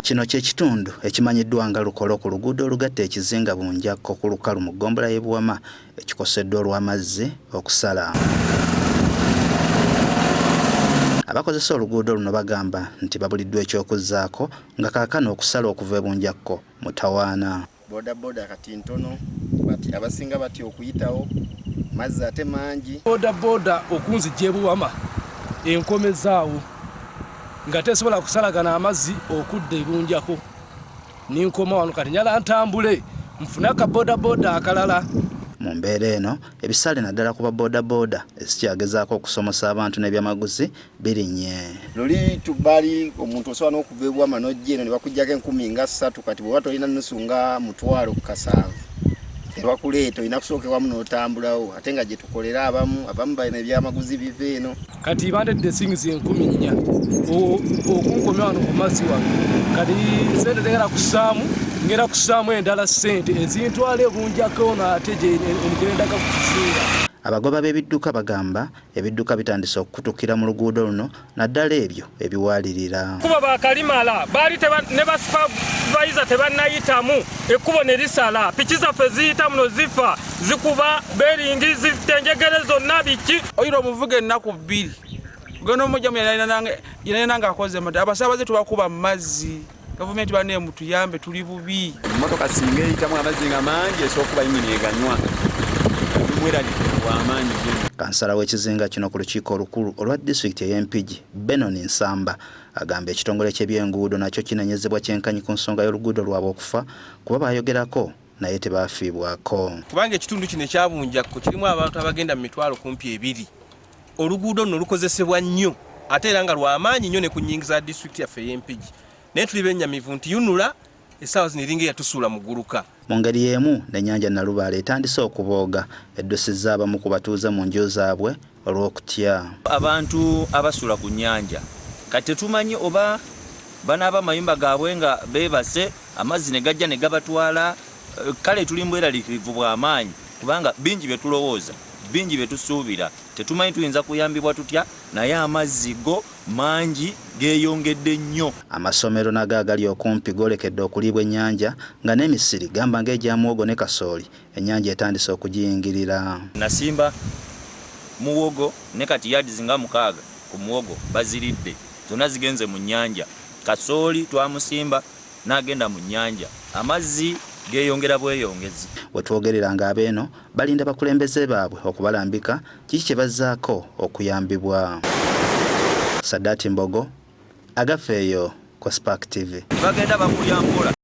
Kino kye kitundu ekimanyiddwa nga Lukolo ku luguudo olugatta ekizinga Bunjakko ku lukalu mu ggombolola y'e Buwama ekikoseddwa olw'amazzi okusala. Abakozesa oluguudo luno bagamba nti babuliddwa eky'okuzzaako nga kaakano okusala okuva e Bunjakko mutawaana. Bodaboda kati ntono, bati abasinga batya okuyitawo, mazzi ate mangi. Bodaboda okunzijja e Buwama enkomezaawo nga tesobola kusalagana amazzi okudda e Bunjako, ninkoma wano kati njala ntambule nfune akabodaboda akalala. Mu mbeera eno, ebisale naddala ku ba bodaboda ezikyagezaako okusomosa abantu n'ebyamaguzi birinnye. Luli tubali omuntu osobola n'okuva e Buwama n'ojja eno ne bakuggyako 30,000, kati bw'oba tolina nusu nga 70,000 tebakuleeta, olina kusooka ewamu n'otambulawo, ate nga gye tukolera abamu balina ebyamaguzi biva eno. Kati bandedde singizi 4,000 okunkomya wano ku mazzi wano, kati sente tegenda kussaamu, ngenda kussaamu endala sente ezintwala ebunjako ono ate gyendaga ku kizinga. Abagoba b'ebidduka bagamba ebidduka bitandise okukutukira mu luguudo luno naddala ebyo ebiwalirira. Kuba bakalimala baali ne ba supervisor tebannayitamu, ekkubo ne lisala, piki zaffe ziyita muno zifa, zikuba beringi, zitenjegere zonna biki. Oyira omuvuga ennaku 2 ogenda omujjamu yenayina ng'akoze mata. Abasaabaze tubakuba mu mazzi, gavumenti banne mutuyambe, tuli bubi. Emmotoka singa eyitamu amazzi nga mangi esobola okuba yingini eganywa. Kansala w'ekizinga kino ku lukiiko olukulu olwa disitulikiti ey'e Mpigi, Benon Nsamba, agamba ekitongole ky'ebyenguudo nakyo kinenyezebwa kyenkanyi ku nsonga y'oluguudo lwabwe okufa kuba baayogerako naye tebaafiibwako. Kubanga ekitundu kino ekya Bunjakko kirimu abantu abagenda mu mitwalo kumpi 2. Oluguudo luno lukozesebwa nnyo ate era nga lwa maanyi nnyo ne ku nnyingiza ya disitulikiti yaffe ey'e Mpigi. Naye tuli bennyamivu nti UNRA essaawa zino eringa eyatusuula muguluka. Mu ngeri y'emu n'ennyanja Nalubaale etandise okubooga, eddusizza abamu ku batuuze mu nju zaabwe olw'okutya. Abantu abasula ku nnyanja kati tetumanyi oba banaaba amayumba gaabwe nga beebase, amazzi ne gajja ne gabatwala. Kale tuli mu bweraliikirivu bwa maanyi kubanga bingi bye tulowooza, bingi bye tusuubira, tetumanyi tuyinza kuyambibwa tutya naye amazzi go mangi geeyongedde nnyo. Amasomero nago agali okumpi goolekedde okuliibwa ennyanja nga n'emisiri gamba ng'egya muwogo ne kasooli ennyanja etandise okugiyingirira. Nasimba muwogo ne kati yards nga 6 ku muwogo baziridde zonna zigenze mu nnyanja. Kasooli twamusimba n'agenda mu nnyanja, amazzi geeyongera bweyongezi. We twogerera ng'abeeno balinda bakulembeze baabwe okubalambika kiki kye bazzaako okuyambibwa. Sadat Mbogo, Agafeeyo ku Spark TV. Bagenda bakulya mpola.